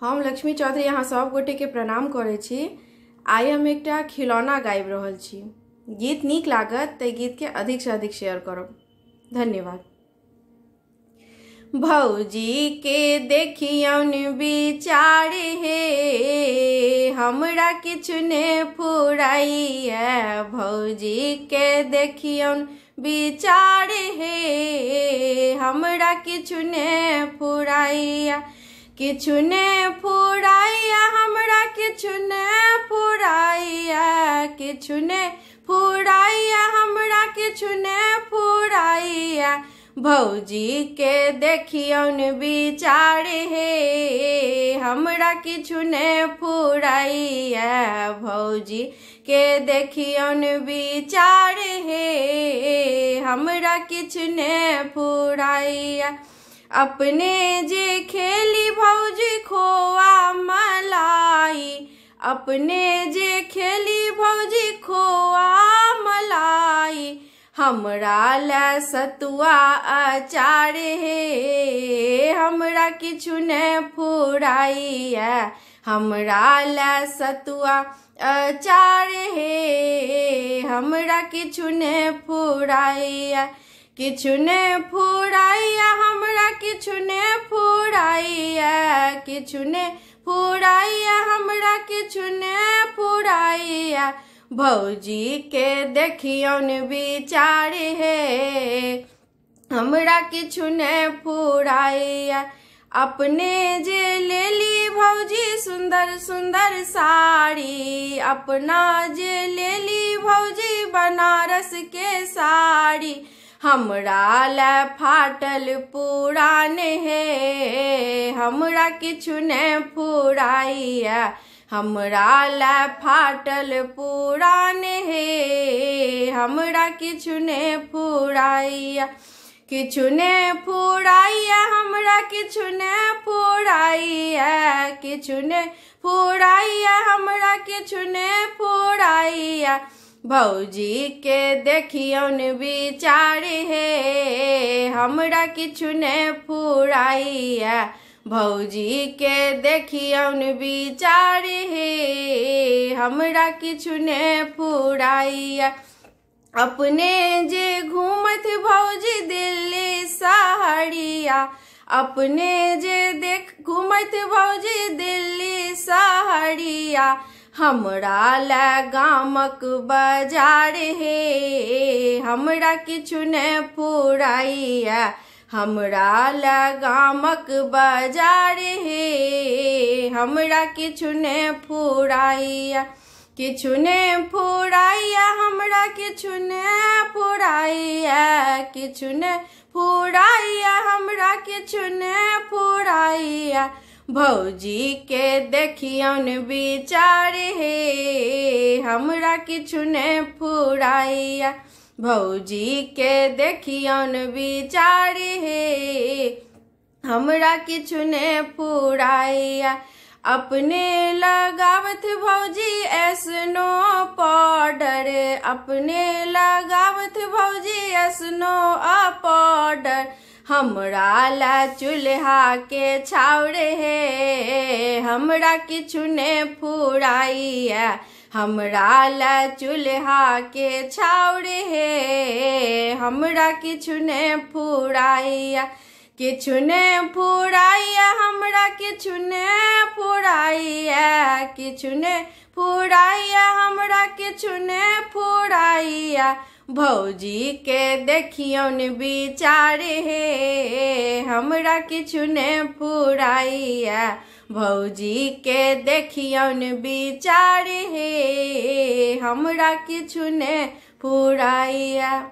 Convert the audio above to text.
हम लक्ष्मी चौधरी अहाँ सब गोटे के प्रणाम करै छी। आइ हम एकटा खिलौना गाबि रहल छी। गीत नीक लागत तऽ गीत के अधिक से अधिक शेयर करब। धन्यवाद। भौजी के देखियौन विचार हे, हमरा किछु ने फुराइए। भौजी के देखियौन विचार हे, हमरा किछु ने फुराइया। किछु ने फुराइया, हमरा किछु ने फुराइया। किछु ने फुराइया, हमरा किछु ने फुराइया। भौजी के देखियौन विचार हे, हमरा किछु ने फुराइया। भौजी के देखियौन विचार हे, हमरा किछु ने फुराइया। अपने जे खेली भौजी खोआ मलाई, अपने जे खेली भौजी खोआ मलाई। हमरा लै सतुआ अचार हे, हमरा किछु ने फुराइया। हमरा लै सतुआ अचार हे, हमरा किछु ने फुराइया। किछु ने फुराइया, हमरा किछु ने फुराइया। किछु ने फुराइया, हमरा किछु ने फुराइया। भौजी के देखियौन विचार हे, हमरा किछु ने फुराइया। अपने जे लेली भौजी सुंदर सुंदर साड़ी, अपना जे लेली भौजी बनारस के साड़ी। हमरा लै फाटल पुरान हे, हमरा किछु ने फुराइया। हमरा लै फाटल पुरान हे, हमरा किछु ने फुराइया। किछु ने फुराइया, हमरा किछु ने फुराइया। किछु ने फुराइया, हमरा किछु ने फुराइया। भौजी के देखियौन विचार हे, हमरा किछु ने फुराइया। भौजी के देखियौन विचार हे, हमरा किछु ने फुराइया। अपने जे घूमत भौजी दिल्ली सहरिया, अपने जे देख घूमत भौजी दिल्ली सहरिया। हमरा लै गामक बाजार हे, हमरा किछु ने फुराइया। हमरा लै गामक बाजार हे, हमरा किछु ने फुराइया। किछु ने फुराइया, हमरा किछु ने फुराइया। किछु ने फुराइया, हमरा किछु ने फुराइया। भौजी के देखियौन विचार हे, हमरा किछु ने फुराइया। भौजी के देखियौन विचार हे, हमरा किछु ने फुराइया। अपने लगावत भौजी एसनो पाउडर, अपने लगावत भौजी एसनो पाउडर। हमरा लै चूल्हा के छाउर हे, हमरा किछु ने फुराइया। हमरा लै चूल्हा के छाउर हे, हमरा किछु ने फुराइया। किछु ने फुराइया, हमरा किछु ने फुराइया। किछु ने फुराइया, हमरा किछु ने फुराइया। भौजी के देखियौन विचार हे, हमरा किछु ने फुराइया। भौजी के देखियौन विचार हे, हमरा किछु ने फुराइया।